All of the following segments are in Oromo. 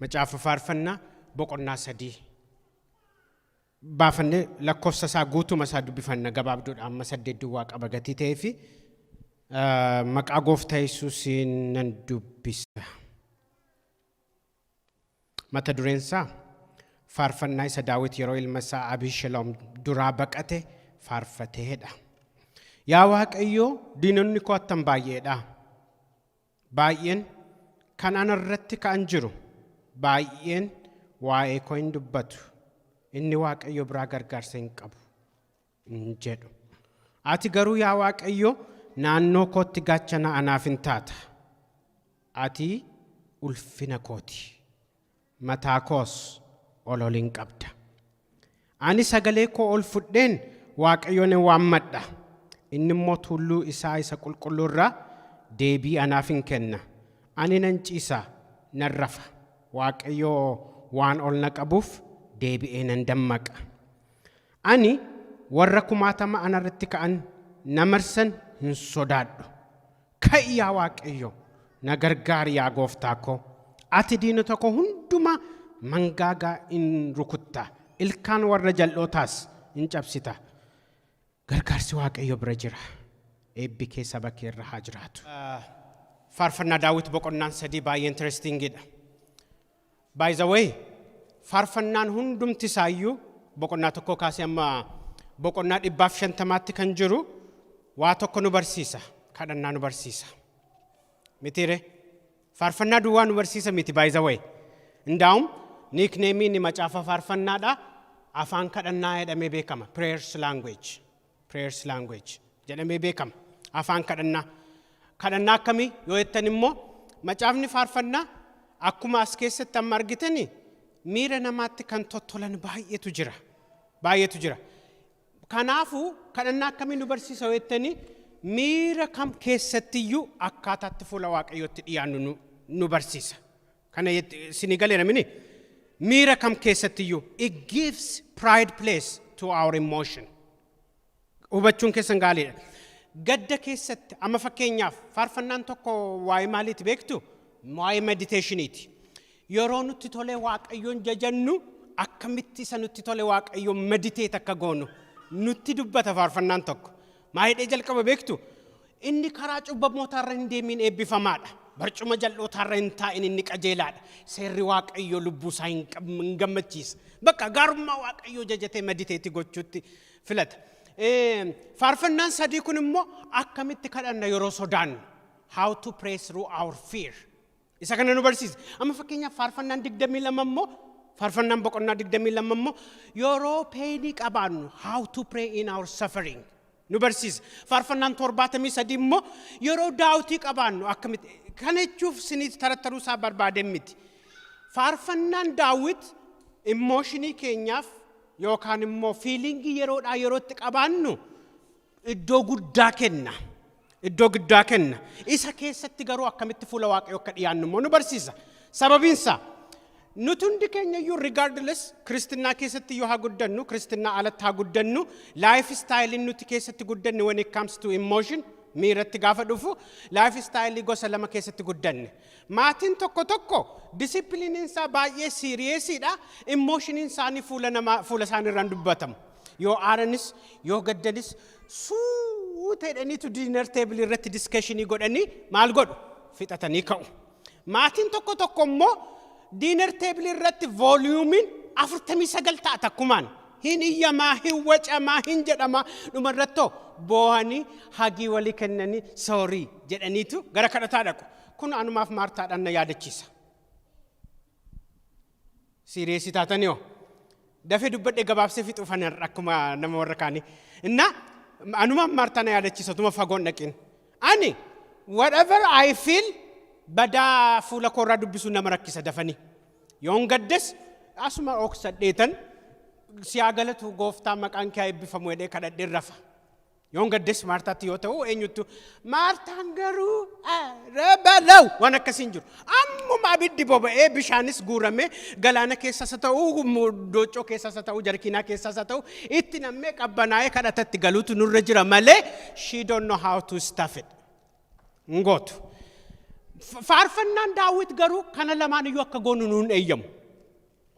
Macaafa Faarfannaa boqonnaa 3 baafannee lakkoofsa isaa guutuma isaa dubbifanna. Gabaabduudha, amma 8 duwwaa qaba gatii ta'ee fi maqaa Gooftaa Yesuusiin nan dubbisa. Mata dureen isaa "Faarfannaa isa Daawit yeroo ilma isaa Abisheloom duraa baqate faarfateedha. Yaa Waaqayyoo, diinonni koo attam baay'eedha! Baay'een kan ana irratti ka'an jiru. Baay'een waa'ee koo hin dubbatu. "Inni Waaqayyo biraa gargaarsa hin qabu" hin jedhu. Ati garuu, yaa Waaqayyo, naannoo kootti gaachana anaaf hin taata. Ati ulfina kooti. Mataa koos ol ol hin qabda. Ani sagalee koo ol fudheen Waaqayyoon hin waammadha. Inni immoo tulluu isaa isa qulqulluu irraa deebii anaaf hin kenna. Ani nan ciisa, nan rafa. Waaqayyo waan ol na qabuuf deebi'ee nan dammaqa. Ani warra kumaatama anarratti ka'an na marsan hin sodaadhu. Ka'i, yaa Waaqayyo, na gargaari, yaa Gooftaa koo. Ati diinota koo hundumaa mangaagaa in rukutta. Ilkaan warra jal'ootaas in cabsita. Gargaarsi Waaqayyo bira jira. Eebbi kee saba kee irra haa jiraatu. Faarfannaa Daawit boqonnaan 3 baay'ee interestingidha. By the way, faarfannaan hundumti isaayyuu boqonnaa 1 kaasee amma boqonnaa 150tti kan jiru waa tokko nu barsiisa. Kadhannaa nu barsiisa. Mitiire? Faarfannaa duwwaa nu barsiisa miti, by the way. Indaa'um nicknameiin macaafa faarfannaadha. Afaan kadhannaa jedhamee beekama. Prayers language. Prayers language jedhamee beekama. Afaan kadhannaa. Kadhannaa akkamii yoo jettan immoo, macaafni faarfannaa akkuma as keessatti amma argitani miira namaatti kan tottolan baay'eetu jira. Baay'eetu jira. Kanaafuu kadhannaa akkamii nu barsiisa yoo jettani, miira kam keessattiyyuu akkaataatti fuula Waaqayyootti dhiyaannu nu barsiisa. Kana isinii galeera mini? Miira kam keessattiyyuu it gives pride place to our emotion. Hubachuun keessan gaariidha. Gadda keessatti, amma fakkeenyaaf, faarfannaan tokko waa'ee maaliiti beektu? Waa'ee meditationiiti. Yeroo nutti tole Waaqayyoon jajannu, akkamitti isa nutti tole Waaqayyoon meditate akka goonu nutti dubbata faarfannaan tokko. Maa hidhee jalqaba beektu? "Inni karaa cubbamootaarra hin deemin eebbifamaadha. Barcuma jal'ootaarra hin taa'in inni qajeelaadha. Seerri Waaqayyoo lubbuu isaa hin gammachiisa." Bakka gaarummaa Waaqayyoo jajatee meditate gochuutti filata. Faarfannaan 3 kun immoo akkamitti kadhanna yeroo sodaannu. How to pray through our fear. Isa kana nu barsiisa. Amma fakkeenyaaf faarfannaan 22 immoo, faarfannaan boqonnaa 22 immoo yeroo painii qabaannu, how to pray in our suffering nu barsiisa. Faarfannaan 73 immoo yeroo doubtii qabaannu akkamitti. Kana jechuuf siniif tarattaruu isaa barbaadeen miti. Faarfannaan Daawit emotionii keenyaaf yookaan immoo feelingii yeroodhaa yerootti qabaannu iddoo guddaa kenna. Iddoo guddaa kenna. Isa keessatti garuu akkamitti fuula Waaqayyoo akka dhiyaannu immoo nu barsiisa. Sababiinsaa nuti hundi keenya iyyuu, regardless kiristinnaa keessatti yoo haa guddannu, kiristinnaa alatti haa guddannu, life styleiin nuti keessatti guddanne, when it comes to emotion, miiratti gaafa dhufu, life styleii gosa lama keessatti guddanne. Maatiin tokko tokko disciplineiin isaa baay'ee seriousiidha. Emotioniin isaanii fuula namaa fuula isaanii irraan dubbatamu. Yoo aaranis yoo gaddanis suuta jedhaniitu dinner tableii irratti discussionii godhanii maal godhu, fixatanii ka'u. Maatiin tokko tokko immoo dinner tableii irratti volumeiin 49 ta'a takkumaan. Hin iyyamaa, hin wacamaa, hin jedhamaa, dhumarrattoo boohanii hugii walii kennanii sorry jedhaniitu gara kadhataa dhaqu. Kun anumaaf Maartaadhaan na yaadachiisa. Seriousii taatanii hoo? Dafee dubbadhee gabaabsee fixuufan akkuma nama warra kaanii. Innaa anumaaf Maartaa na yaadachiisa tuma fagoon dhaqin. Ani whatever I feel badaa fuula koorraa dubbisuu nama rakkisa dafanii. Yoon gaddes asuma dhoksadheetan "Siyaa galatu Gooftaa, maqaan kee haa eebbifamu" jedhee kadhadheen rafa. Yoon gaddes Maartaatti yoo ta'u eenyuttu, Maartaan garuu rebelaw waan akkasii hin jiru. Ammuma abiddi boba'ee bishaanis guuramee galaana keessas haa ta'u, dooccoo keessas haa ta'u, jarkiinaa keessas haa ta'u, itti nammee qabbanaa'ee kadhatatti galuutu nurra jira malee she don't know how to stuff it. Hin gootu. Faarfannaan Daawit garuu kana lamaan iyyuu akka goonu nuun eeyyamu.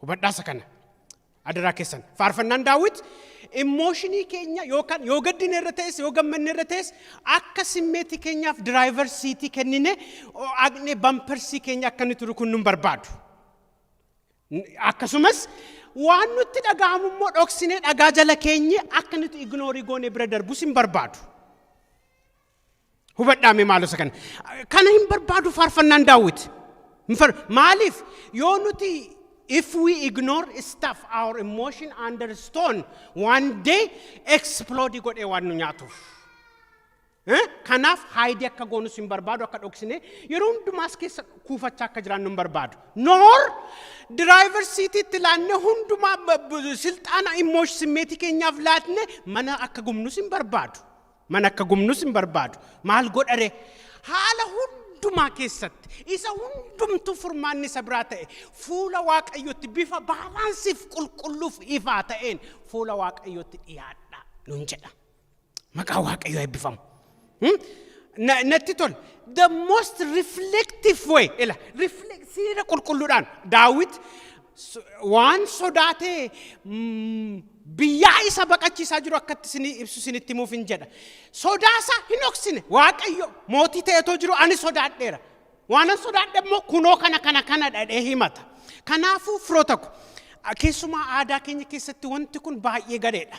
Hubadhaasa kana. Adaraa keessan. Faarfannaan Daawit emotionii keenya yookaan yoo gaddine irra ta'es, yoo gammanne irra ta'es, akka simmeetii keenyaaf driver seatii kennine aqne bumpersii keenya akka inni turu kun nun barbaadu. Akkasumas waan nutti dhaga'amu immoo dhoksinee dhagaa jala keenye akka nuti ignoreii goone bira darbus hin barbaadu. Hubadhaame maaloo isa kana. Kana hin barbaadu faarfannaan Daawit. Maaliif yoo nuti, if we ignore stuff, our emotion under stone, one day explode godhee waan nu nyaatuuf. Kanaaf hideii akka goonus hin barbaadu, akka dhoksine yeroo hundumaas keessa kuufachaa akka jiraannu hin barbaadu. Nor driver seatiitti laanne hundumaa silxaana emotion simmeetii keenyaaf laatne mana akka gubnus hin barbaadu. Mana akka gubnus hin barbaadu. Maal godhare? Haala hundumaa keessatti isa hundumtuu furmaanni isa biraa ta'e fuula Waaqayyootti bifa balanceiif qulqulluuf ifaa ta'een fuula Waaqayyootti dhiyaadha nuun jedha. Maqaa Waaqayyoo eebbifamu. Natti tola. The most reflective way. Ila seera qulqulluudhaan Daawit waan sodaatee biyyaa isa baqachiisaa jiru akkatti isinii ibsu isinitti himuuf hin jedha. Sodaasaa hin dhoksine. Waaqayyo mootii ta'etoo jiru ani sodaadheera. Waanan sodaadhe immoo kunoo kana kana kana dhadhee himata. Kanaafuu firoota ko, keessumaa aadaa keenya keessatti wanti kun baay'ee gadheedha.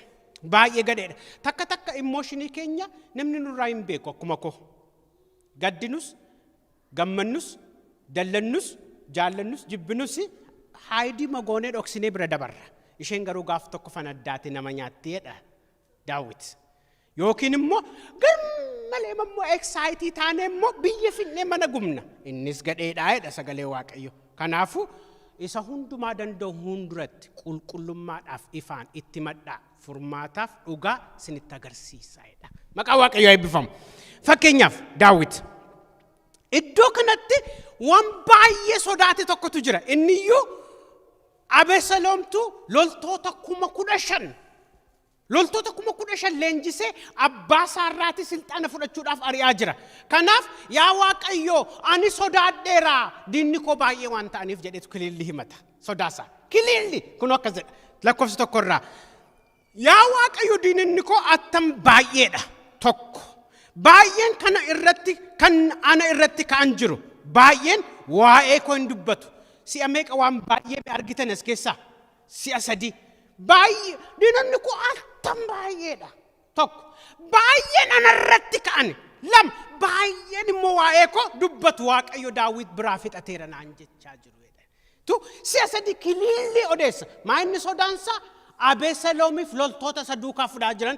Baay'ee gadheedha. Takka takka emotionii keenya namni nurraa hin beeku akkuma koo. Gaddinus, gammannus, dallannus, jaallannus, jibbinus hideii magoonee dhoksinee bira dabarra. Isheen garuu gaaf tokko fanaddaate nama nyaatteedha Daawit. Yookiin immoo garmalee immoo exciteii taanee immoo biyya finnee mana gubna. Innis gadheedhaa jedha sagalee Waaqayyo. Kanaafuu isa hundumaa danda'u hunduratti qulqullummaadhaaf ifaan itti madhaa, furmaataaf dhugaa isinitti agarsiisa jedha. Maqaa Waaqayyoo eebbifamu. Fakkeenyaaf Daawit. Iddoo kanatti waan baay'ee sodaate tokkotu jira. Inni iyyuu Abeseloomtu loltoota 15,000, loltoota 15,000 leenjisee abbaa isaarraati silxaana fudhachuudhaaf ari'aa jira. Kanaaf yaa Waaqayyo, ani sodaadheera, diinni koo baay'ee waan ta'aniif jedhetu clearly himata sodaasaa. Clearly kun akkas jedha lakkoofsa tokkorraa. Yaa Waaqayyo, diinni koo attam baay'eedha, tokko. Baay'een kana irratti kan ana irratti ka'an jiru. Baay'een waa'ee koo hin dubbatu. Si'a meeqa waan baay'ee argitan as keessaa? Si'a sadi. Baay'ee diinonni koo attam baay'eedha. Tokko. Baay'een ana irratti ka'an. Lama. Baay'een immoo waa'ee koo dubbatu, Waaqayyo Daawit biraa fixateera naan jechaa jiru. Tu si'a sadi clearly odeessa. Maa inni sodaansaa? Abeseloomiif loltoota isa duukaa fudhaa jiran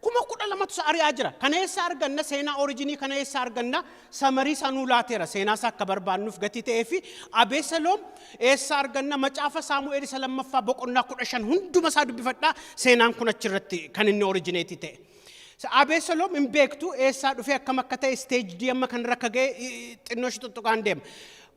12,000tu isa ari'aa jira. Kana eessa arganna? Seenaa originii kana eessa arganna? Summary isaa nuu laateera. Seenaa isaa akka barbaannuuf gatii ta'ee fi Abeseloom eessa arganna? Macaafa Saamu'eel isa lammaffaa boqonnaa 15 hunduma isaa dubbifadhaa. Seenaan kun achirratti kan inni originateii ta'e. Abeseloom hin beektu, eessaa dhufee akkam akka ta'e, stage amma kanarra akka ga'e xinnoo ishee tuttuqaan deema.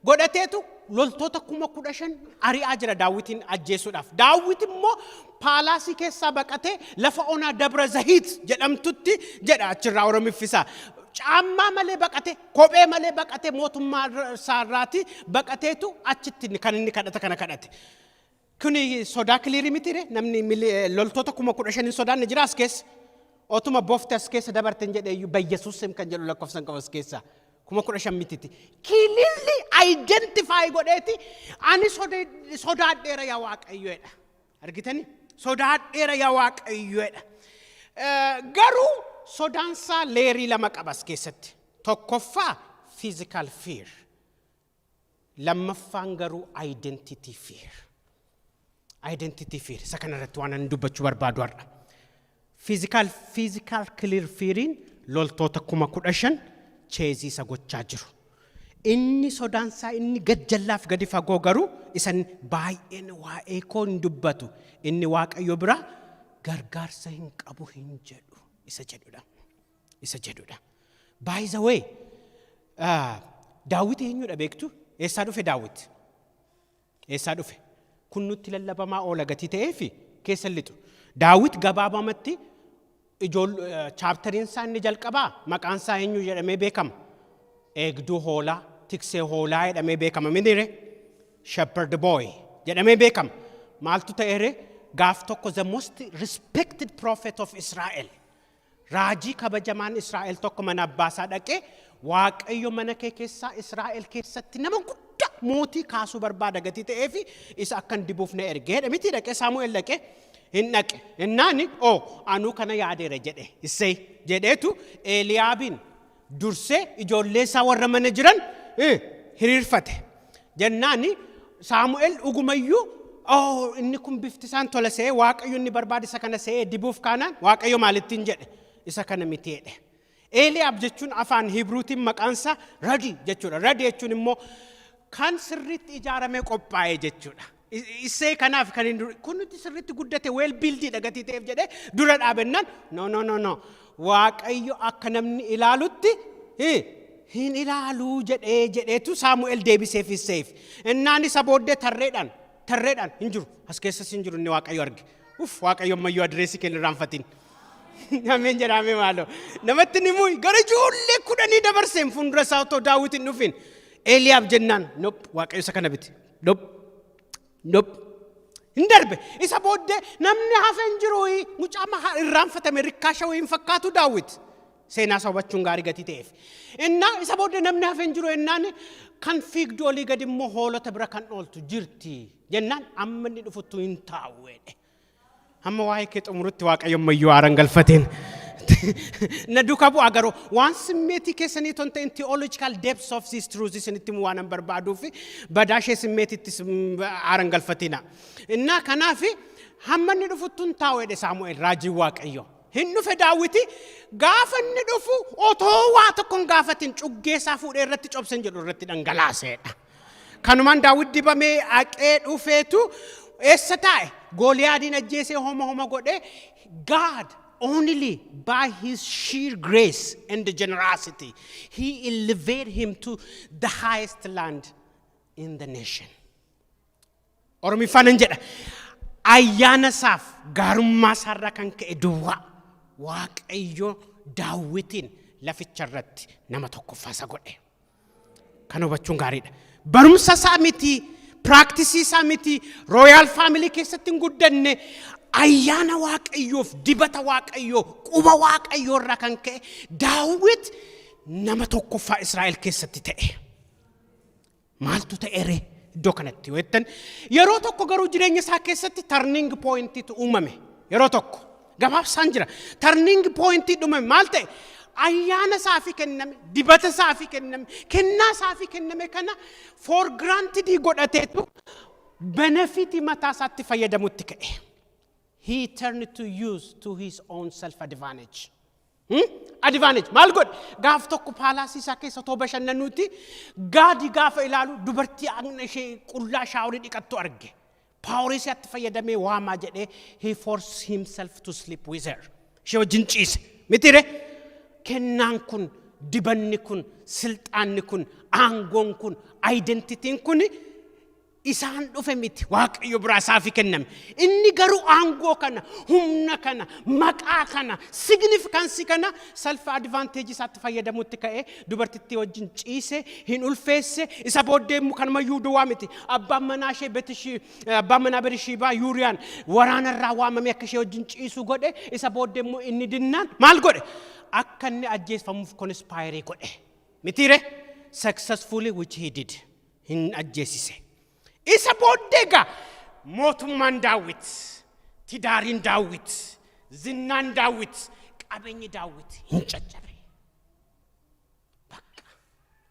Godhateetu loltoota 15,000 ari'aa jira Daawwitiin ajjeesuudhaaf. Daawwit immoo palaceii keessaa baqatee lafa onaa Dabra Zahiit jedhamtutti jedha achirraa Oromiffisaa. Caammaa malee baqate, kophee malee baqate, mootummaa isaarraati baqateetu achitti kan inni kadhata kana kadhate. Kuni sodaa clearii mitiire? Namni loltoota 15,000 hin sodaanne jira as keessa. Otuma bofti as keessa dabarten jedhee iyyuu Bayyesuus kan jedhu lakkoofsan qabu as keessa. 15,000 mititi. Clearly identify godheeti ani sodaadheera yaa Waaqayyoodha. Argitani? Sodaadheera yaa Waaqayyoodha. Garuu sodaansaa layerii lama qaba as keessatti. Tokkoffaa physical fear. Lammaffaan garuu identity fear. Identity fear. Isa kanarratti waan ani dubbachuu barbaadu har'a. Physical clear feariin loltoota 15,000 chaseii isa gochaa jiru. Inni sodaansaa inni gajjallaaf gadi fagoo garuu isan baay'een waa'ee koo hin dubbatu. Inni Waaqayyo bira gargaarsa hin qabu hin jedhu isa jedhudha. Isa jedhudha. By the way, Daawit eenyudha beektu? Eessaa dhufe Daawit? Eessaa dhufe? Kun nutti lallabamaa oola gatii ta'ee fi keessa lixu. Daawit gabaabamatti chapteriin isaa inni jalqabaa maqaan isaa eenyu jedhamee beekama? Eegduu hoolaa. Tiksee hoolaa jedhamee beekama minire, shepherd boy jedhamee beekama. Maaltu ta'eere? Gaaf tokko the most respected prophet of Israel, raajii kabajamaan Israa'el tokko mana abbaasaa dhaqee, "Waaqayyo mana kee keessaa Israa'el keessatti nama guddaa mootii kaasuu barbaada gatii ta'ee fi isa akkan dibuuf na ergee" jedhe miti. Dhaqee Saamu'eel dhaqee hin dhaqe innaani, "Oo, anuu kana yaadeera" jedhe. Issee jedheetu Eeliyaabiin dursee ijoollee isaa warra mana jiran hiriirfate. Jennaani Saamu'eel dhugumayyuu, "Oh, inni kun bifti isaan tola se'ee, Waaqayyo inni barbaade isa kana se'ee dibuuf kaanaan." Waaqayyo maalittiin jedhe? "Isa kana miti" jedhe. Eeliyaab jechuun afaan Hibruutiin maqaansaa ready jechuudha. Ready jechuun immoo kan sirriitti ijaaramee qophaa'e jechuudha. Isee kanaaf kan inni kun nuti sirriitti guddate, well built gatii ta'eef jedhee dura dhaabennaan, "No, no, no, no, Waaqayyo akka namni ilaalutti hin ilaaluu" jedhee jedheetu Saamu'eel deebiseef Isseef. Innaan isa booddee tarreedhaan tarreedhaan hin jiru, as keessas hin jiru inni Waaqayyo arge. Uf, Waaqayyo ammayyuu adireesii kennu irraanfatin. Ameen jedhame maaloo. Namatti ni muyi gara ijoollee 10 dabarseen fuuldura isaa otoo Daawit hin dhufin. Eeliyaab jennaan, "Nope, Waaqayyo isa kana biti. Nope. Nope." Hin darbe. Isa booddee namni hafe hin jiru, mucaa irraanfatame rikkaasha wayii hin fakkaatu Daawit. Seenaa isaa hubachuun gaarii gatii ta'eef. Innaa isa booddee namni hafe hin jiru innaan kan fiigdu olii gadi immoo hoolota bira kan ooltu jirti. Jennaan amma inni dhufuttu hin taa'u jedhe. Hamma waa'ee kee xumurutti Waaqayyo ammayyuu aaran galfateen. Na duukaa bu'aa garuu waan simmeetii keessanii ton ta'in, theological depths of these truths isinitti himuu waan an barbaaduu fi badaa ishee simmeetittis aaran galfatina. Innaa kanaaf hamma inni dhufuttu hin taa'u jedhe Saamu'eel raajiin Waaqayyo. Hin dhufe Daawiti. Gaafa inni dhufu otoo waa tokko hin gaafatin cuggeessaa fuudhee irratti cobsan jedhu, irratti dhangalaaseedha. Kanumaan Daawit dibamee haqee dhufeetu eessa taa'e? Gooliyaadiin ajjeesee homa homa godhee. God only by his sheer grace and generosity, he elevated him to the highest land in the nation. Oromiffaan nan jedha. Ayyaana isaaf gaarummaa isaarraa kan ka'e duwwaa Waaqayyo Daawwitiin laficha irratti nama tokkoffaa isa godhe. Kan hubachuun gaariidha. Barumsa isaa miti, practice isaa miti, royal family keessatti hin guddanne. Ayyaana Waaqayyoof, dibata Waaqayyoo, quba Waaqayyoo irraa kan ka'e Daawwit nama tokkoffaa Israa'el keessatti ta'e. Maaltu ta'e ree iddoo kanatti yoo jettan, yeroo tokko garuu jireenya isaa keessatti turning pointiitu uumame. Yeroo tokko gabaabsaan jira. Turning pointii uumame. Maal ta'e? Ayyaana isaafi kenname, dibata isaafi kenname, kennaa isaafi kenname kana for granted godhateetu benefitii mataa isaatti fayyadamutti ka'e. He turned to use to his own self advantage. Advantage maal godhe? Gaaf tokko palace isaa keessa otoo bashannanuuti gaadi gaafa ilaalu dubartii agna ishee qullaa shower dhiqattu arge. Power isaatti fayyadamee waamaa jedhee, he forced himself to sleep with her. Ishee wajjin ciise. Mitiire, kennaan kun, dibanni kun, silxaanni kun, aangoon kun, identityn kun isaan dhufe miti, Waaqayyo biraa isaafi kenname. Inni garuu aangoo kana, humna kana, maqaa kana, significance kana self advantage isaatti fayyadamutti ka'ee dubartittii wajjin ciise, hin ulfeesse. Isa booddee immoo kanumayyuu duwwaa miti. Abbaan manaa ishee Betishii, abbaan manaa Betishiibaa Yuuriyaan waraanarraa waamamee akka ishee wajjin ciisu godhe. Isa booddee immoo inni dinnaan maal godhe? Akka inni ajjeefamuuf conspire godhe. Mitiire, successfully, which he did, hin ajjeesise. Isa booddee egaa mootummaan Daawit, tidaariin Daawit, zinnaan Daawit, qabeenyi Daawit hin caccabe. Bakka.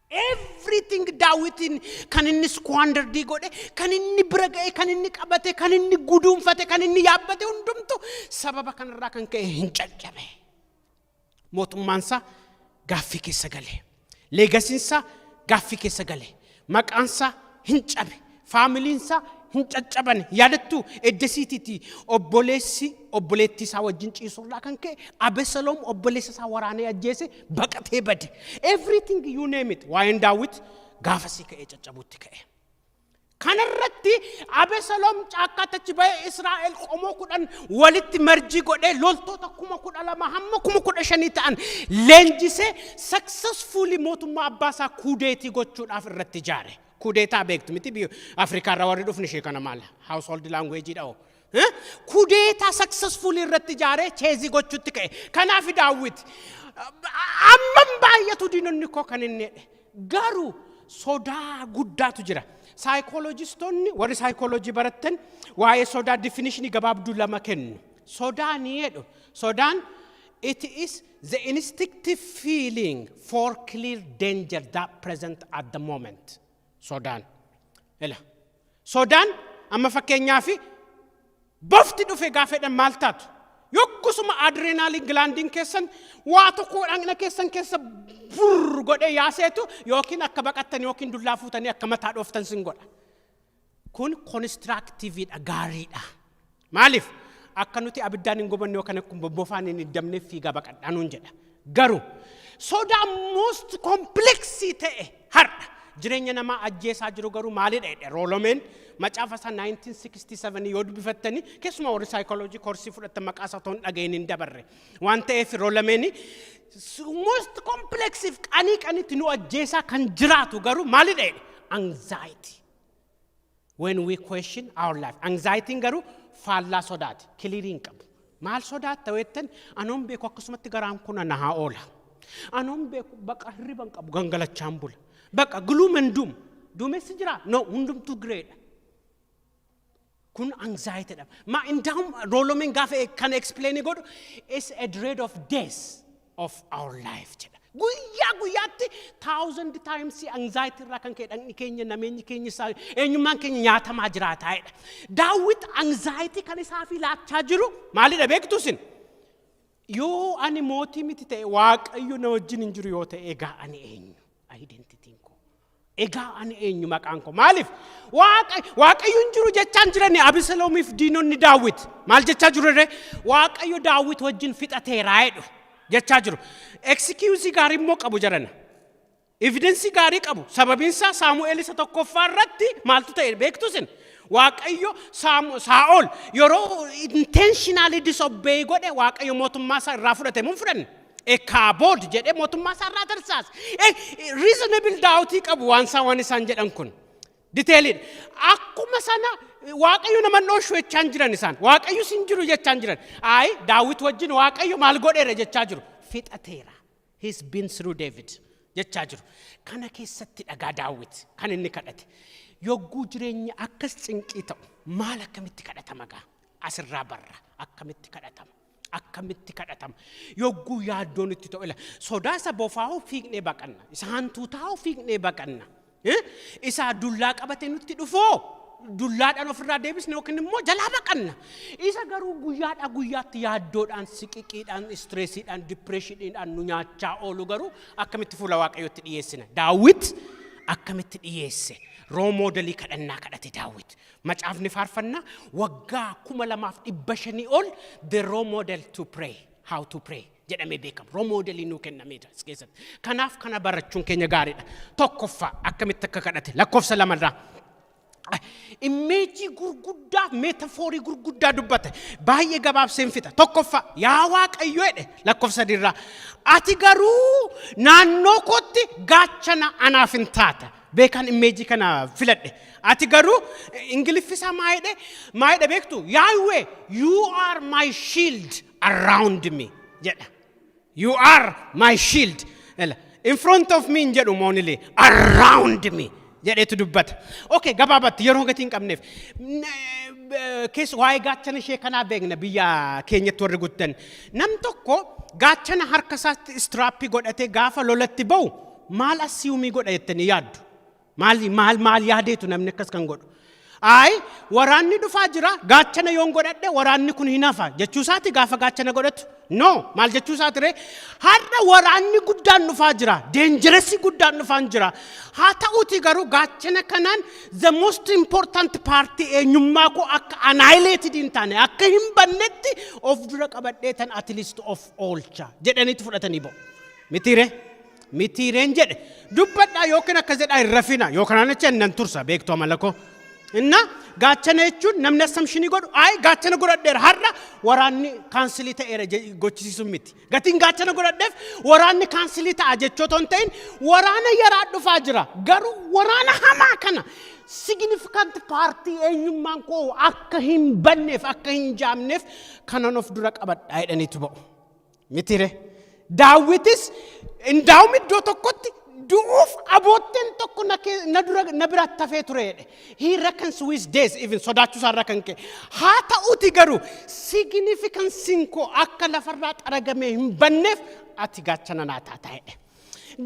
Everything Daawitiin kan inni squandered godhe, kan inni bira ga'e, kan inni qabate, kan inni guduunfate, kan inni yaabbate hundumtu sababa kanarraa kan ka'e hin caccabe. Mootummaan isaa gaaffii keessa gale. Legacyn isaa gaaffii keessa gale. Maqaan isaa hin cabe. Familyn isaa hin caccaban. Yaadattuu, eddesiitiiti obboleessi obboleettii isaa wajjin ciisurraa kan ka'e Abesaloom obboleessa isaa waraanee ajjeese, baqatee bade. Everything, you name it. Waa'een Daawit gaafasii ka'ee caccabuutti ka'e. Kanarratti Abesalom caakkaatti achi ba'ee Israa'el qomoo 10 walitti merge godhee, loltoota 12,000 hamma 15,000 ta'an leenjisee, successfully mootummaa abbaa isaa coup d'état gochuudhaaf irratti ijaare. Coup d'état beektu miti? Biyya Afrikaa irraa warri dhufni ishee kana maal household language dha. Coup d'état successfully irratti ijaaree chase gochuutti ka'e. Kanaaf Daawwit ammam baay'atu diinonni koo kan inni jedhe. Garuu sodaa guddaatu jira. Saayikooloojistoonni, warri saayikooloojii barattan, waa'ee sodaa definition gabaabduu lama kennu. Sodaa ni jedhu. Sodaan, it is the instinctive feeling for clear danger that present at the moment. Sodaan. Ila. Sodaan amma fakkeenyaaf bofti dhufe gaafa jedhan maal taatu? Yokkusuma adrenaline glandiin keessan waa tokko dhagna keessan keessa burr godhee yaaseetu yookiin akka baqattan yookiin dullaa fuutanii akka mataa dhooftan sin godha. Kun constructiveiidha, gaariidha. Maaliif? Akka nuti abiddaan hin gubanne yookaan akkuma bofaan hin hiddamneef fiigaa baqadhaa nuun jedha. Garuu sodaa most complex ta'e har'a jireenya namaa ajjeesaa jiru garuu maalidha jedhe Rollo Mayn macaafa isaa 1967 yoo dubbifattanii. Keessumaa warri saayikooloojii koorsii fudhattan maqaa isaa toon dhaga'in hin dabarre waan ta'eef, Rollo Mayn most complexiif qanii qanitti nu ajjeesaa kan jiraatu garuu maalidha jedhe? Anxiety, when we question our life. Anxiety garuu faallaa sodaati, clear hin qabu. Maal sodaatta weettan? Anoon beeku, akkasumatti garaan kun na haa oola. Anoon beeku, baqa hirriba hin qabu, gangalachaan bula. Baqa gloom and doom. Duumessi jira? No, hundumtuu greydha. Kun anxiety dha. Ma indaa'um Rollo Mayn gaafa kan explain godhu, is a dread of death of our life jedha. Guyyaa guyyaatti thousand times anxiety irraa kan ka'e dhagni keenya, nameenyi keenya, isaa eenyummaan keenya nyaatamaa jiraataa jedha. Daawwit anxiety kan isaaf laachaa jiru maalidha beektu isin? Yoo ani mootii miti ta'e, Waaqayyo na wajjin hin jiru yoo ta'e, egaa ani eenyu? Identityn koo. Egaa ani eenyu? Maqaan koo? Maaliif? Waaqayyo hin jiru jechaan jirani Abisaloomiif diinonni Daawwit. Maal jechaa jiru irree? Waaqayyo Daawwit wajjin fixateeraa jedhu jechaa jiru. Excuse gaarii immoo qabu jarana. Evidence gaarii qabu. Sababiin isaa Saamu'eel isa tokkoffaa irratti maaltu ta'e beektu isin? Waaqayyo Saa'ol yeroo intentionally disobey godhe, Waaqayyo mootummaa isaa irraa fudhate mun fudhanne. Ekaabood jedhee mootummaa isaa irraa tarsaase. Reasonable doubt qabu waan isaa waan isaan jedhan kun. Detailiidha. Akkuma sana Waaqayyo nama dhooshu jechaan jiran isaan. Waaqayyo sin jiru jechaan jiran. Ayi, Daawit wajjin Waaqayyo maal godheera jechaa jiru? Fixateera. He's been through David jechaa jiru. Kana keessatti dhagaa Daawit kan inni kadhate. Yogguu jireenya akkas cinqii ta'u maal akkamitti kadhatama gaa? Asirraa barra, akkamitti kadhatama? Akkamitti kadhatama? Yogguu yaaddoon itti ta'u, ila sodaa isa bofaa'uu fiignee baqanna. Isa hantuutaa'uu fiignee baqanna. Isa dullaa qabatee nutti dhufoo dullaadhaan ofirraa deebisne yookiin immoo jalaa baqanna. Isa garuu guyyaadhaa guyyaatti yaaddoodhaan, siqiqiidhaan, stressiidhaan, depressioniidhaan nu nyaachaa oolu garuu akkamitti fuula Waaqayyootti dhiyeessina? Daawit akkamitti dhiyeesse? Role model kadhannaa kadhate Daawit. Macaafni faarfannaa waggaa 2500 ol the role model to pray, how to pray jedhamee beekama. Role model nuu kennameera as keessatti. Kanaaf kana barachuun keenya gaariidha. Tokkoffaa, akkamitti akka kadhate lakkoofsa lamarraa. Image gurguddaa, metaphor gurguddaa dubbate. Baay'ee gabaabseen fixa. Tokkoffaa, yaa Waaqayyo jedhe lakkoofsa sadiirraa. Ati garuu naannoo kootti gaachana anaaf hin taata. Beekaan image kana filadhe. Ati garuu Ingiliffisaa maa jedhe? Maa jedhe beektu? Yahweh, you are my shield around me jedha. You are my shield. In front of me hin jedhu moonilee, around me jedheetu dubbata. Okay, gabaabatti yeroo gatii hin qabneef. Keessa waa'ee gaachana ishee kanaa beekna biyya keenyatti warri guddan. Nam tokko gaachana harka isaatti strap godhatee gaafa lolatti ba'u maal assume godha jettanii yaaddu? Maal maal maal yaadeetu namni akkas kan godhu? Ayi, waraanni dhufaa jira, gaachana yoon godhadhe waraanni kun hin hafa jechuu isaati gaafa gaachana godhatu? No, maal jechuu isaati ree? Har'a waraanni guddaan dhufaa jira, dangerous guddaan dhufaa jira. Haa ta'uuti garuu gaachana kanaan the most important part eenyummaa koo akka annihilated hin taane, akka hin bannetti of dura qabadhee tan at least of oolcha jedhaniitu fudhatanii ba'u. Mitiiree? Mitiireen jedhe dubbadhaa yookiin akkas jedhaa hin rafina yookaan achi nan tursa beektu amala koo. Inna gaachana jechuun namni assumption godhu, "Ayi, gaachana godhadheera, har'a waraanni cancel ta'eera" gochisiisu miti. Gatiin gaachana godhadheef waraanni cancel ta'a jechoota hin ta'in, waraana yaraa dhufaa jira. Garuu waraana hamaa kana significant part eenyummaan koo akka hin banneef, akka hin jaamneef kanan of dura qabadhaa jedhaniitu ba'u. Mitire. Daawwitis indaa'um iddoo tokkotti du'uuf abootteen tokko na dura na biratti hafee ture jedhe. He reckons with death even, sodaachuu isaarraa kan ka'e. Haa ta'uti garuu significanceiin koo akka lafarraa xaragamee hin banneef ati gaachana naa taataa jedhe.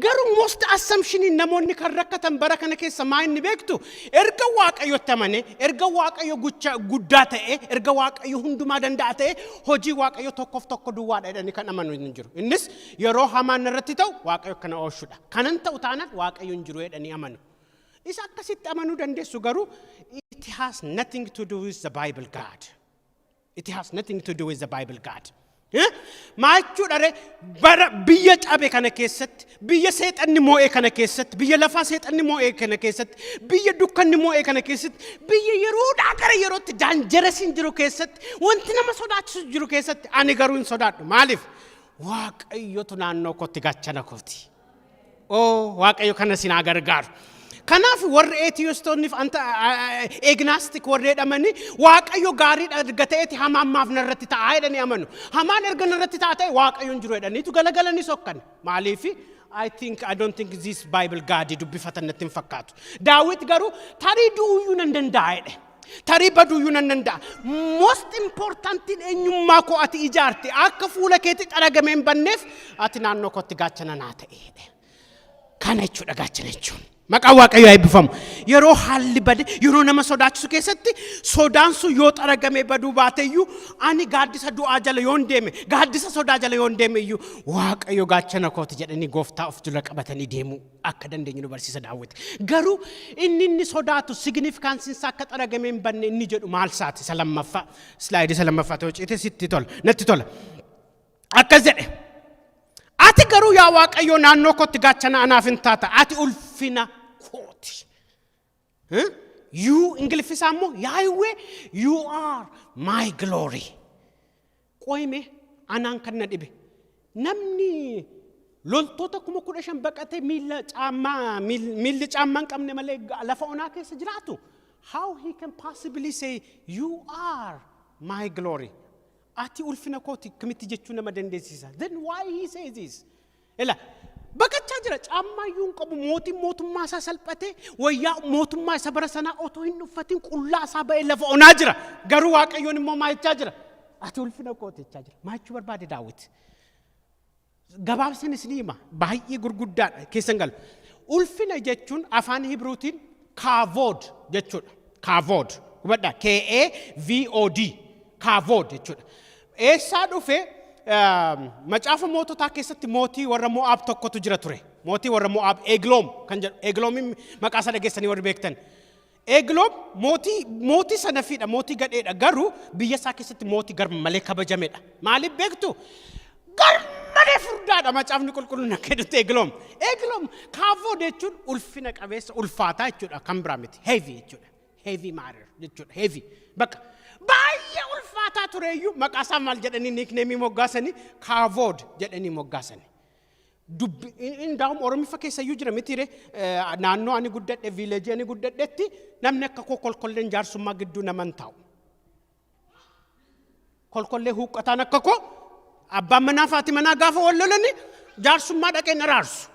Garuu most assumptioniin namoonni kan rakkatan bara kana keessa maa inni beektu? Erga Waaqayyotti amane, erga Waaqayyo guddaa ta'e, erga Waaqayyo hundumaa danda'a ta'e, hojii Waaqayyo tokkoof tokko duwwaadha jedhanii kan amanu hin jiru. Innis yeroo hamaan irratti ta'u Waaqayyo kana oolchudha. Kanan ta'u taanaan Waaqayyo hin jiru jedhanii amanu. Isa akkasitti amanuu dandeessu, garuu it has nothing to do with the Bible God. It has nothing to do with the Bible God. Maa jechuudha ree? Bara biyya cabe kana keessatti, biyya seexanni moo'ee kana keessatti, biyya lafaa seexanni moo'ee kana keessatti, biyya dukkanni moo'ee kana keessatti, biyya yeroodhaa gara yerootti dangerousiin jiru keessatti, wanti nama sodaachisu jiru keessatti, ani garuu hin sodaadhu. Maaliif? Waaqayyotu naannoo kootti gaachana kooti. Oo, Waaqayyo kana sin haa gargaaru. Kanaaf warri atheistoonni fi agnostic warri jedhamanii, Waaqayyo gaariidha erga ta'eeti hamaan maaf narratti ta'aa jedhanii amanu. Hamaan erga narratti ta'a ta'e Waaqayyo hin jiru jedhaniitu galagalanii sokkan. Maaliifi? I don't think this Bible God dubbifatan natti hin fakkaatu. Daawit garuu tarii du'uyyuu nan danda'a jedhe. Tarii baduuyyuu nan danda'a. Most importantiin eenyummaa koo ati ijaarte akka fuula keetti xaragamee hin banneef ati naannoo kootti gaachana naa ta'e jedhe. Kana jechuudha gaachana jechuun. Maqaan Waaqayyoo haa eebbifamu. Yeroo haalli bade, yeroo nama sodaachisu keessatti, sodaan sun yoo xaragamee baduu baate iyyuu, ani gaaddisa du'aa jala yoon deeme, gaaddisa sodaa jala yoon deeme iyyuu, Waaqayyo gaachana kooti jedhanii gooftaa of dura qabatanii deemuu akka dandeenyu nu barsiisa Daawwiti. Garuu inni sodaatu significanceiin isaa akka xaragamee hin banne inni jedhu maal isaati? Isa lammaffaa. Slide isa lammaffaa ta'uu ciite sitti tola. Natti tola. Akkas jedhe. "Ati garuu yaa Waaqayyoo naannoo kootti gaachana anaaf hin taata. Ati ulfina kooti." You, Ingiliffisaa immoo, "Yahweh, you are my glory." Qoyime, anaan kan na dhibe. Namni loltoota 15,000 baqatee miilla caammaa miilli caammaa hin qabne malee lafa onaa keessa jiraatu. How he can possibly say, "You are my glory"? Ati ulfina kooti akkamitti jechuu nama dandeessisa? Then why he says this? Ila baqachaa jira, caammaa iyyuu hin qabu, mootiin mootummaa isaa salphatee wayyaa mootummaa isa bara sanaa otoo hin uffatin qullaa isaa ba'ee lafa onaa jira. Garuu Waaqayyoon immoo maal jechaa jira? "Ati ulfina kooti" jechaa jira. Maal jechuu barbaade Daawit? Gabaabsan isin hima, baay'ee gurguddaadha, keessan galu. Ulfina jechuun afaan Hibruutiin kaavood jechuudha. Kaavood. Hubadhaa, kavod, kaavood jechuudha. Eessaa dhufe? Macaafa Moototaa keessatti mootii warra Mo'aab tokkotu jira ture. Mootii warra Mo'aab Egloom kan jedhu. Egloomin maqaa isaa dhageessanii warri beektan. Egloom mootii sanafiidha, mootii gadheedha. Garuu biyya isaa keessatti mootii garmalee kabajamedha. Maaliif beektu? Garmalee furdaadha, Macaafni Qulqulluun akka jedhutti Egloom. Egloom kaavood jechuun ulfina qabeessa, ulfaataa jechuudha, kan biraa miti. Heavy jechuudha. Heavy matter jechuudha. Heavy. Bakka baay'ee ulfaataa tureeyyuu maqaa isaa maal jedhanii nickname moggaasanii? Kaavood jedhanii moggaasanii. Dubbi indaa'um Oromiffa keessa iyyuu jira mitiire? Naannoo ani guddadhe, village ani guddadhetti, namni akka koo kolkolleen jaarsummaa gidduu naman taa'u. Kolkollee huuqqataan akka koo abbaan manaa fi haati manaa gaafa wal lolani jaarsummaa dhaqee na raarsu.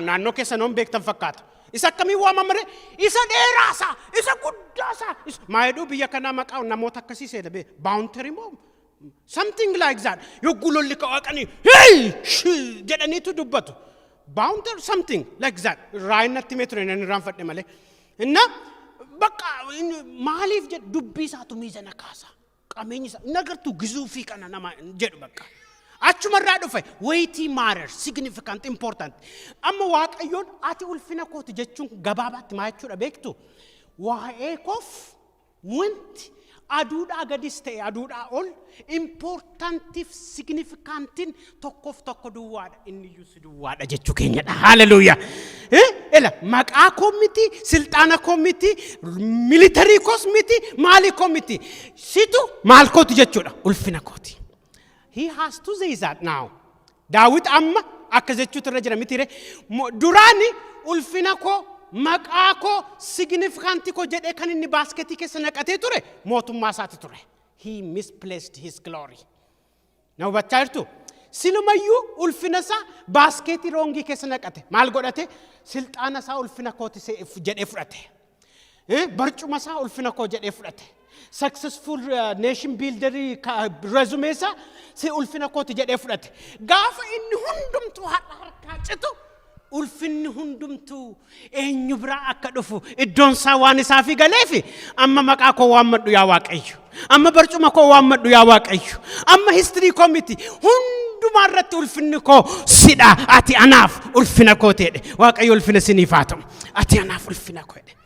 Naannoo keessa noon beektan fakkaata. Isa akkamii waamamare? Isa dheeraasaa, isa guddaasaa. Maa jedhuu biyya kanaa maqaa namoota akkasii seena bee boundary moo something like that. Yogguu lolli ka'aqanii hey jedhaniitu dubbatu. Boundary, something like that. Raayin natti himee ture, nan irraanfadhe malee. Inna bakka maaliif jedhu, dubbii isaatu miizana kaasa. Qabeenyi isaa nagartuu gizuu fi kana nama jedhu bakka. Achumarraa dhufe, weighty matter, significant, important. Amma Waaqayyoon "ati ulfina kooti" jechuun gabaabaatti maa jechuudha beektu? Waa'ee koof wanti Aduudhaa gadis ta'e aduudhaa ol importantiif significantiin tokkoof tokko duwwaadha. Inni iyyuu si duwwaadha jechuu keenyadha. Haleluuyaa. Ela maqaa koo miti, silxaana koo miti, military koos miti, maalii koo miti. Situ maal kooti jechuudha? Ulfina kooti. He has to say that now. Daawit amma akka jechuutu irra jira miti ree. Duraani ulfina koo, maqaa koo, significantii koo jedhee kan inni basketii keessa naqatee ture mootummaa isaati ture. He misplaced his glory. Na hubachaa jirtu? Silumayyuu ulfina isaa basketii wrongii keessa naqate. Maal godhate? Silxaana isaa ulfina kooti jedhee fudhate. Barcuma isaa ulfina koo jedhee fudhate. Successful nation builderii resume isaa si ulfina kooti jedhee fudhate. Gaafa inni hundumtuu har'a harkaa citu, ulfinni hundumtuu eenyu biraa akka dhufu iddoon isaa waan isaafi galeefi, amma maqaa koo waammadhu yaa Waaqayyo. Amma barcuma koo waammadhu yaa Waaqayyo. Amma history koo miti. Hundumaa irratti ulfinni koo sidha. Ati anaaf ulfina koo ta'edhe. Waaqayyo ulfina siniif haa ta'u. Ati anaaf ulfina koo jedhe.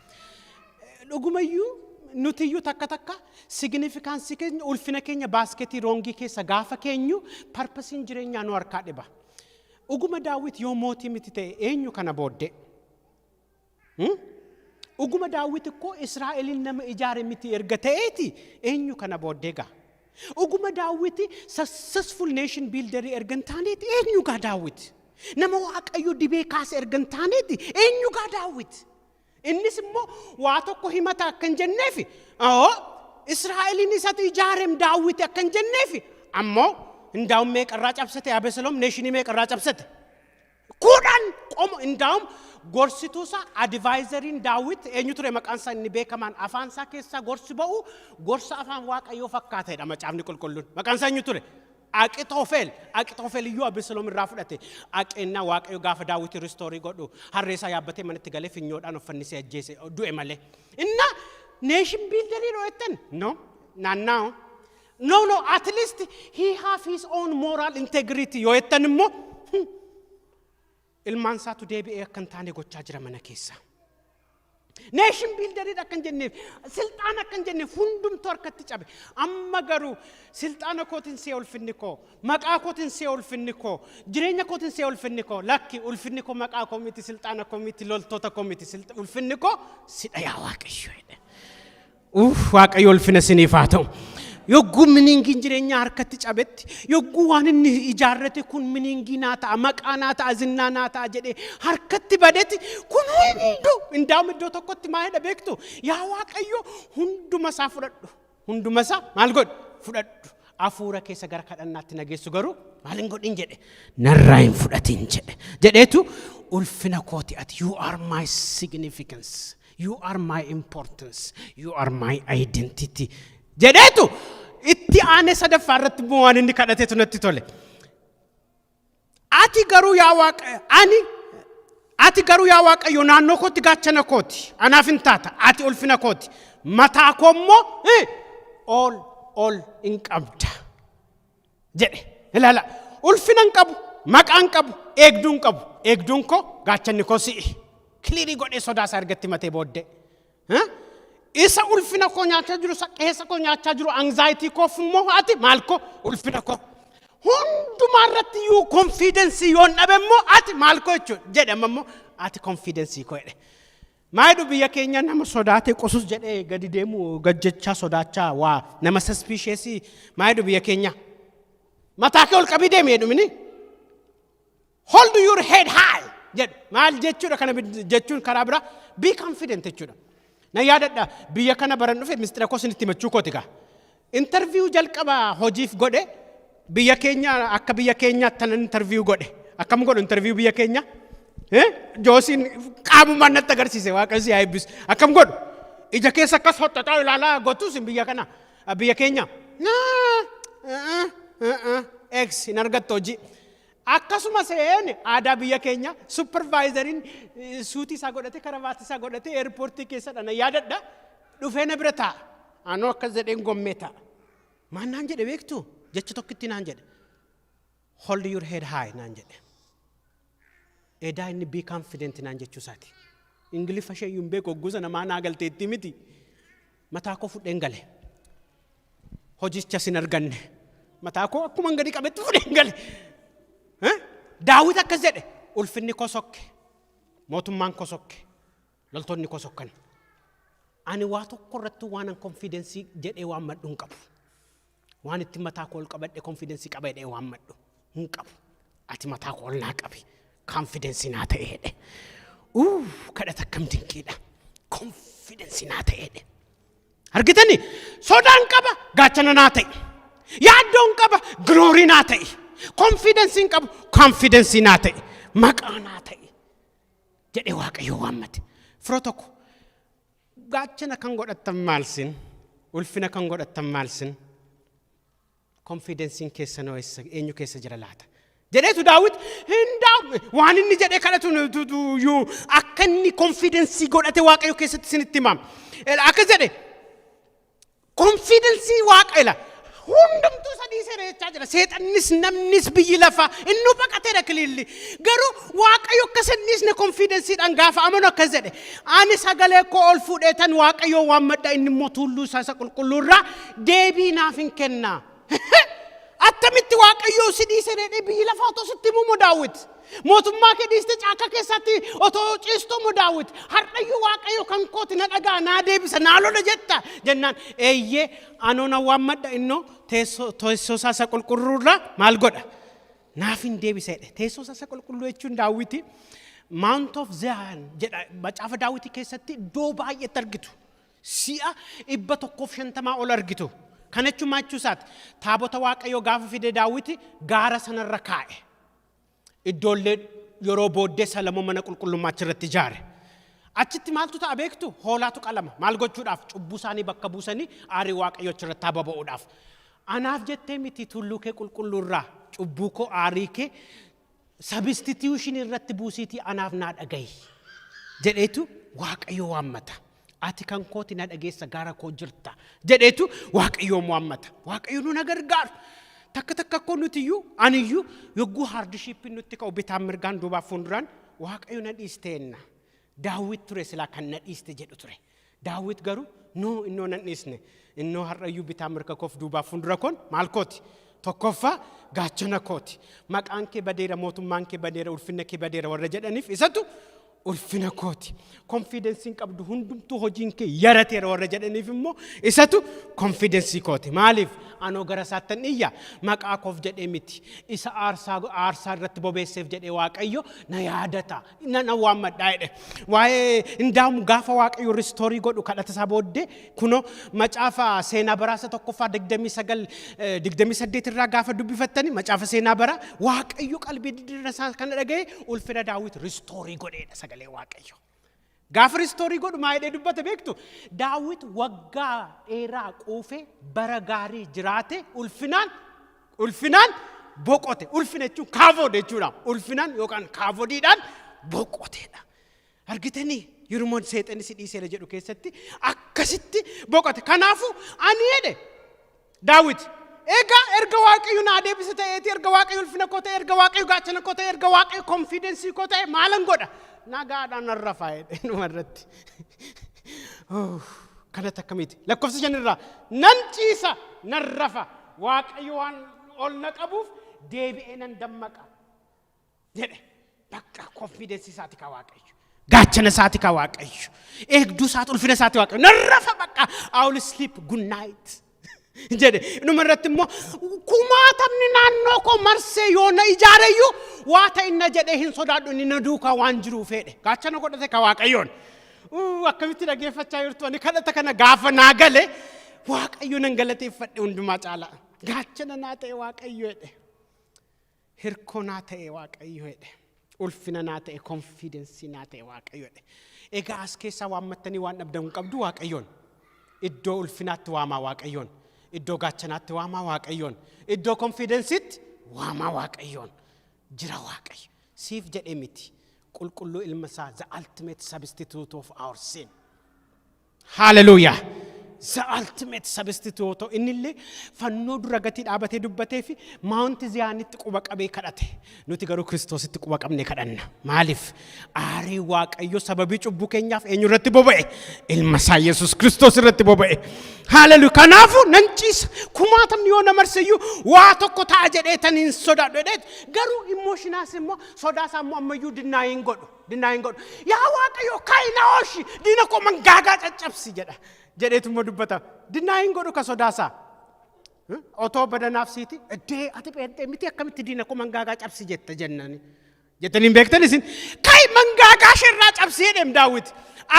Dhugumayyuu nutiyyuu takka takka significanceii keenya, ulfina keenya basketii wrongii keessa gaafa keenyu purposeiin jireenyaa nu harkaa dhiba. Dhuguma Daawit yoo mootii miti ta'e, eenyu kana booddee? Dhuguma Daawit ikkoo Israa'eliin nama ijaare miti erga ta'eeti, eenyu kana booddee gaa? Dhuguma Daawit successful nation builderii erga hin taaneeti, eenyu gaa Daawit? Nama Waaqayyo dibee kaase erga hin taaneeti, eenyu gaa Daawit? Innis immoo waa tokko himata akka hin jenneefi, oo Israa'eliin isatu ijaareem Daawit akka hin jenneefi, ammoo indaa'um meeqarraa cabsate Abeseloom? Nationii meeqarraa cabsate? 10 qomo. Indaa'um gorsituusaa, advisoriin Daawit eenyu ture maqaan isaa inni beekamaan, afaan isaa keessaa gorsi ba'u gorsa afaan Waaqayyoo fakkaatedha Macaafni Qulqulluun? Maqaan isaa eenyu ture? Aqixoofel. Aqixoofel iyyuu Abeseloom irraa fudhate. Aqeennaa Waaqayyo gaafa Daawit restoreii godhu harree isaa yaabbatee manatti galee finyoodhaan uffannisee ajjeese, du'e malee. Inna nation builderii dho'ettan? No, naanna'o. No, no, at least he have his own moral integrity yoo jettan immoo, ilmaan isaatu deebi'ee akka hin taane gochaa jira mana keessa. Nation builderiidha akka hin jenneef, silxaana akka hin jenneef, hundumtuu harkatti cabe. Amma garuu silxaana kootiin see ulfinni koo, maqaa kootiin see ulfinni koo, jireenya kootiin see ulfinni koo, lakki, ulfinni koo maqaa koo miti, silxaana koo miti, loltoota koo miti, ulfinni koo sidha yaa Waaqayyo jedhe. Uff, Waaqayyo ulfina siniif haa ta'u. Yogguu meaningiin jireenyaa harkatti cabetti, yogguu waan inni ijaarrate kun meaningii naa ta'a, maqaa naa ta'a, zinnaa naa ta'a jedhee harkatti badetti, kun hundu indaa'um iddoo tokkotti maa jedha beektu? Yaa Waaqayyo, hunduma isaa fudhadhu. Hunduma isaa maal godhu? Fudhadhu. Hafuura keessa gara kadhannaatti nageessu garuu maal hin godhin jedhe? Narraa hin fudhatin jedhe. Jedheetu ulfina kooti ati, you are my significance. You are my importance. You are my identity. Jedheetu itti aanee sadaffaa irratti immoo waan inni kadhateetu natti tole. Ati garuu yaa Waaqa, ani ati garuu yaa Waaqayyo naannoo kootti gaachana kooti. Anaaf hin taata. Ati ulfina kooti. Mataa koo immoo ol ol hin qabda. Jedhe. Ilaala. Ulfina hin qabu. Maqaa hin qabu. Eegduu hin qabu. Eegduun koo, gaachanni koo si'i. Clearii godhee sodaa isaa ergatti matee booddee. Isa ulfina koo nyaachaa jiru, isa qeessa koo nyaachaa jiru, anxiety koof immoo ati maal koo? Ulfina koo. Hundumaa irratti iyyuu confidenceii yoon dhabe immoo ati maal koo jechuudha jedhe. Amma immoo ati confidenceii koo jedhe. Maa biyya keenya nama sodaatee qusus jedhee gadi deemu gajjechaa sodaachaa waa nama suspiciousii maa jedhu biyya keenya? Mataa kee ol qabii deemi jedhumini. Hold your head high jedhu. Maal jechuudha kana jechuun? Karaa biraa be confident jechuudha. Na yaadadha, biyya kana baran dhufe, mistira koo isinitti himachuu kooti gaa. Interview jalqaba hojiif godhe biyya keenya, akka biyya keenyaatti tanan interview godhe. Akkam godhu interview biyya keenya? Joosiin qaamumaan natti agarsiise, Waaqayyo si haa eebbisu. Akkam godhu? Ija keessa akkas hoxxaxaa ilaalaa gotus biyya kana, biyya keenya. Ex hin argattu hojii. Akkasuma seen aadaa biyya keenya supervisoriin suitii isaa godhate, karavaatii isaa godhate airportii keessa dhana yaadadha. Dhufee na bira taa'a. Anoo akkas jedheen gommee taa'a. Maal naan jedhe beektu? Jecha tokkitti naan jedhe. "Hold your head high" naan jedhe. Edaa inni "be confident" naan jechuu isaati. Ingiliffa ishee iyyuu hin beeku, hogguu sana maa naa galteetti miti. Mataa koo fudheen gale. Hojicha sin arganne. Mataa koo akkuma gadi qabetti fudheen gale. Daawit akkas jedhe: ulfinni koo sokke, mootummaan koo sokke, loltoonni koo sokkan. Ani waa tokko irratti waan an confidence jedhee waan madhu hin qabu. Waan itti mataa koo ol qabadhe confidence qaba jedhee waan madhu hin qabu. Ati mataa koo ol naa qabi. Confidence naa ta'e jedhe. Kadhata akkam dinqiidha. Confidence naa ta'e jedhe. Argitani, sodaan qaba, gaachana naa ta'e. Yaaddoon qaba, glory naa ta'e. Confidence hin qabu, confidence naa ta'e. Maqaa naa ta'e. Jedhee Waaqayyo waammate. Firoo tokko, gaachana kan godhattan maal sin? Ulfina kan godhattan maal sin? Confidenceiin keessanoo eenyu keessa jira laata? Jedheetu Daawit hin waan inni jedhee kadhatu iyyuu akka inni confidence godhate Waaqayyo keessatti isinitti himama. Akkas jedhe, confidence Waaqa ila hundumtuu sadii seera jechaa jira. Seexannis, namnis, biyyi lafaa innuu baqateera kiliilli. Garuu Waaqayyo akka isa hin dhiisne confidenceiidhaan gaafa amanu akkas jedhe: ani sagalee koo ol fuudheetan Waaqayyo waammadha, inni immoo tulluu isaa isa qulqulluurraa deebii naaf hin kenna. Attamitti Waaqayyo si dhiise jedhee biyyi lafaa otoo sitti himu, Daawit? Mootummaa kee dhiiste caakkaa keessatti otoo ciistu moo, Daawit? Har'ayyuu Waaqayyo kan kooti, na dhagaa, naa deebisa, naa lola jetta jennaan, eeyyee, anoo na waammadha, innoo teessoo isaa isa qulqulluurraa maal godha? Naaf hin deebisa jedhe. Teessoo isaa isa qulqulluu jechuun Daawiti Mount of Zion jedha. Macaafa Daawitii keessatti iddoo baay'eetti argitu. Si'a 150 ol argitu. Kana jechuun maal jechuu isaati? Taabota Waaqayyoo gaafa fide Daawiti gaara sanarra kaa'e. Iddoollee yeroo booddee Salamoon mana qulqullummaa achirratti ijaare. Achitti maaltu ta'a beektu? Hoolaatu qalama. Maal gochuudhaaf? Cubbuu isaanii bakka buusanii aarii Waaqayyoo achirratti haa baba'uudhaaf. Anaaf jettee miti, tulluu kee qulqulluurraa cubbuu koo, aarii kee substitution irratti buusiitii anaaf naa dhagahi jedheetu Waaqayyo waammata. Ati kan kooti, na dhageessa, gaara koo jirta jedheetu Waaqayyoon waammata. Waaqayyo nu na gargaaru. Takka takka akkoo nutiyyuu, aniyyuu, yogguu hardshipiin nutti ka'u bitaan mirgaan duubaaf fuulduraan Waaqayyo na dhiisteenna. Daawit ture silaa kan na dhiiste jedhu ture. Daawit garuu noo, innoo nan dhiisne. Innoo har'ayyuu bitaan mirga koof duubaaf fuuldura koon maal kooti? Tokkoffaa gaachana kooti. Maqaan kee badeera, mootummaan kee badeera, ulfinna kee badeera warra jedhaniif isatu ulfina kooti. Confidenceiin qabdu, hundumtuu hojiin kee yarateera warra jedhaniif immoo isatu confidence kooti. Maaliif? Anoo gara isaattan iyya, maqaa koof jedhee miti. Isa aarsaa irratti bobeesseef jedhee Waaqayyo na yaadata. Na waammadhaa jedhe. Waa'ee indaamu gaafa Waaqayyo restore godhu kadhata isaa booddee, kunoo macaafa seenaa baraasa tokkoffaa 29 28 irraa gaafa dubbifattani, macaafa seenaa bara, Waaqayyo qalbii diddirna isaa kana dhaga'e, ulfina Daawit restore godheedha sagalee Waaqayyo. Gaafa restore godhu maa jedhee dubbate beektu? Daawit waggaa dheeraa quufe, bara gaarii jiraate, ulfinaan boqote. Ulfina jechuun kaavood jechuudha. Ulfinaan yookaan kaavoodiidhaan boqoteedha. Argitanii, yeroo seexanni si dhiiseera jedhu keessatti akkasitti boqote. Kanaafuu ani jedhe Daawit, egaa erga Waaqayyo naa deebise ta'eeti, erga Waaqayyo ulfina koo ta'e, erga Waaqayyo gaachana koo ta'e, erga Waaqayyo confidence koo ta'e, maalan godha? Nagaadhaan nan rafaa jedhe dhumarratti. Kanatti akkamiiti? Lakkoofsa 5 irraa, nan ciisa, nan rafa, Waaqayyo waan ol na qabuuf deebi'ee nan dammaqa jedhe. Bakka confidence isaati ka Waaqayyo. Gaachana isaati ka Waaqayyo. Eegduu isaati, ulfina isaati Waaqayyo. Nan rafa bakka, I will sleep, good night jedhe. Dhuma irratti immoo kumaatamni naannoo koo marsee yoo na ijaareyyuu waa ta'inna jedhee hin sodaadhu, inni na duukaa waan jiruuf jedhe. Gaachana godhate ka Waaqayyoon. Akkamitti dhaggeeffachaa jirtu? Ani kadhata kana gaafa naa gale Waaqayyo nan galateeffadhe hundumaa caalaa. Gaachana naa ta'e Waaqayyo jedhe. Hirkoo naa ta'e Waaqayyo jedhe. Ulfina naa ta'e, confidence naa ta'e Waaqayyo jedhe. Egaa as keessaa waammattanii waan dhabdan hin qabdu Waaqayyoon. Iddoo ulfinaatti waamaa Waaqayyoon. Iddoo gaachanaatti waamaa Waaqayyoon. Iddoo confidenceitti waamaa Waaqayyoon. Jira Waaqayyo. Siif jedhee miti. Qulqulluu ilma isaa, the ultimate substitute of our sin. Hallelujah. The ultimate substitute yoo ta'u, innillee fannoo dura gatii dhaabatee dubbatee fi Mount Ziyaanitti quba qabee kadhate. Nuti garuu Kiristoositti quba qabnee kadhanna. Maaliif? Aarii Waaqayyo sababii cubbuu keenyaaf eenyu irratti boba'e? Ilma isaa Yesuus Kiristoos irratti boba'e. Haalelu. Kanaafuu nan ciisa. Kumaatamni yoo na marseyyuu waa tokko ta'a jedhee tan hin sodaadhu jedheet. Garuu emotionaas immoo sodaa isaa immoo ammayyuu deny hin godhu. Deny hin godhu. Yaa Waaqayyo, ka'i na oolchi, diina koo mangaagaa caccabsi jedha. Jedheetu immoo dubbata. Deny hin godhu ka sodaasaa. Otoo badanaaf siiti, iddee ati pheenxee miti, akkamitti diina koo mangaagaa cabsi jetta jennani. Jettanii hin beektan isin. Ka'i mangaagaa isheerraa cabsi jedheem Daawit.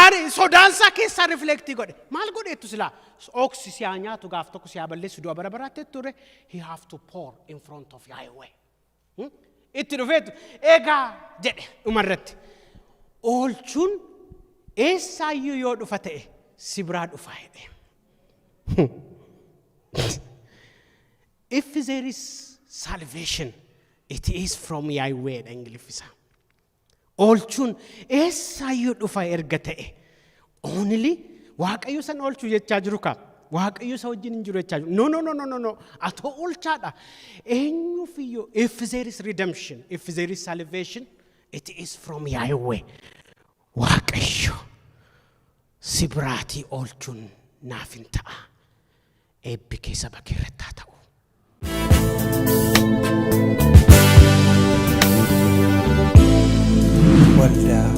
Aari sodaansaa keessaa reflect godhe. Maal godheettu silaa? Oksi si haa nyaatu, gaaf tokko si haa balleessu, du'a bara baraatti ture. He have to pour in front of Yahweh. Itti dhufeetu egaa jedhe dhumarratti. Oolchuun eessaayyuu yoo dhufa ta'e si biraa dhufa jedhe. If there is salvation, it is from Yahweh dha Ingiliffisa. Oolchuun eessaayyuu dhufa erga ta'e, only Waaqayyo san oolchuu jechaa jiru kaa. Waaqayyo isa wajjin hin jiru jechaa jiru. No, no, no, no, no, no. Atoo oolchaadha. Eenyuufiyyuu if there is redemption, if there is salvation, it is from Yahweh. Waaqayyo si biraatii oolchuun naaf hin ta'a. Eebbi kee saba kee irratti haa ta'u. Waldaa